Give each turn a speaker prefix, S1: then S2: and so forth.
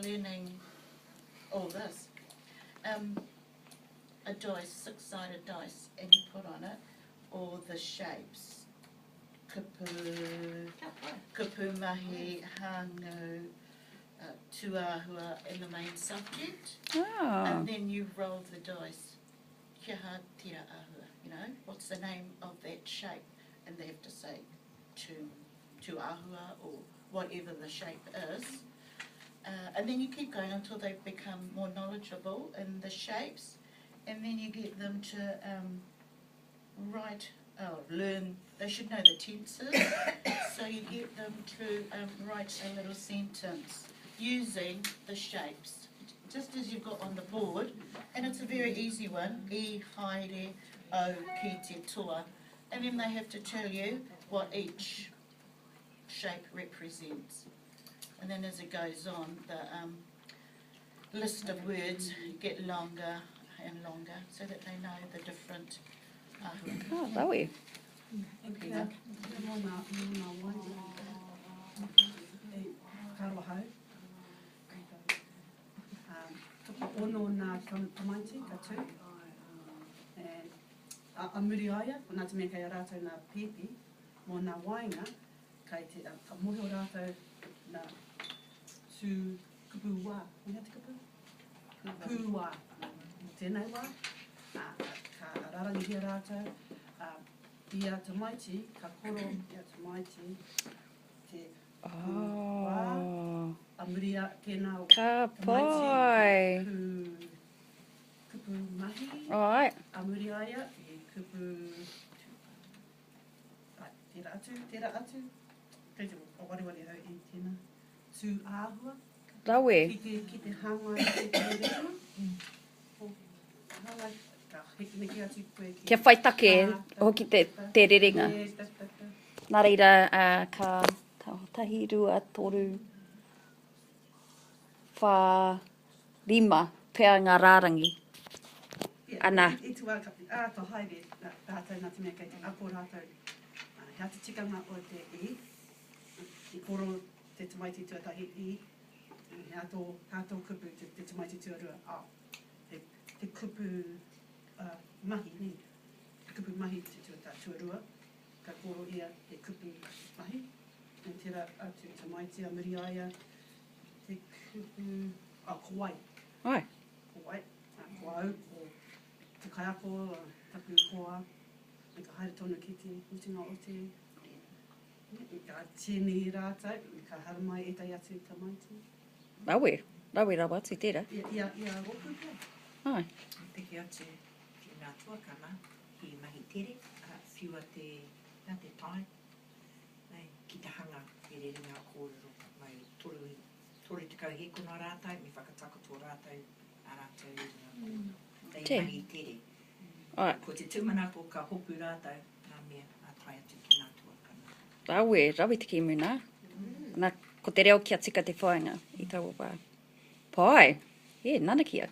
S1: learning all this. Um, a dice, six-sided dice, and you put on it all the shapes. Kupu, kupu mahi, hangu, uh, tuahua, and the main subject.
S2: Oh.
S1: And then you roll the dice. Kia ha tira ahua, you know, what's the name of that shape? And they have to say tu, tuahua or whatever the shape is. Uh, and then you keep going until they become more knowledgeable in the shapes. And then you get them to um, write, oh, learn, they should know the tenses. so you get them to um, write a little sentence using the shapes, just as you've got on the board. And it's a very easy one, e haere o ki te toa. And then they have to tell you what each shape represents. And then as it goes on, the um, list of words get longer and longer so that they know the different ahua.
S2: Oh, rawe.
S1: Pina.
S3: Mō ngā, mō ngā waenga. E karo hau. Um, toko ono nā tamaiti ka tū. And, a, a muri aia, ko nā te mea kei a rātou nā pēpi, mō nā waenga, kei te, ka mōhio rātou nā tū kupu wā. He aha te kupu? Pū wā. Mō tēnei wā, ā, ka rarangihia rātou, ā, i a tamaiti, ka koro i a tamaiti te pū wā, a muri a tēnā o
S2: Ka
S3: tamaiti,
S2: pai.
S3: pū, kupu mahi,
S2: Alright.
S3: a muri aia, he kupu, ai, tērā atu, tērā atu, kei te wareware au i tēnā, tū āhua.
S2: Rawe.
S3: Ki te, ki te hāngai i te rerenga. Hāngai, ka heke neke atu koe ki.
S2: Kia whai take hoki te, te rerenga. Nā reira, uh, ka, ka tahi, rua, toru, whā, rima pea ngā rārangi.
S3: Yeah,
S2: Ana.
S3: I, i te wā ka āta haere rātou nā te mea kei te ako rātou. He aha te tikanga o te i, i koro te tamaiti tuatahi i, he aha tō, he aha tō kupu te, te tamaiti tuarua, oh, te, te kupu uh, mahi, nē, te kupu mahi te tuata, tuarua, ka kōrero ia he kupu mahi, me tērā atu tamaiti a muri a ia, te kupu, oh, ko wai.
S2: Ai.
S3: Ko wai, ko au, ko te kaiako, taku hoa, me ka haere tonu ki te mutunga o te Ka tīni rātou, ka haramai ētahi atu tamaiti.
S2: Rawe, rawe rawa atu tērā.
S3: I, i, a, i a rōpū pea.
S2: Ai.
S4: Piki atu ki ngā tuakana ki mahi tere, arā, whiua te, nā te tae, nei, ki te hanga e rere ngā kōrero mai 30 hēkona rātou, me whakatakoto rātou a rātou rerenga kōrero. Hei mahi tere.
S2: Ai.
S4: Ko te tūmanako ka hopu rātou ngā mea ā tae atu ki ngā tuakana.
S2: Rawe, rawe te kēmu nā. Nā, ko te reo kia tika te whāinga i taua wā. Pai! E, nanakia.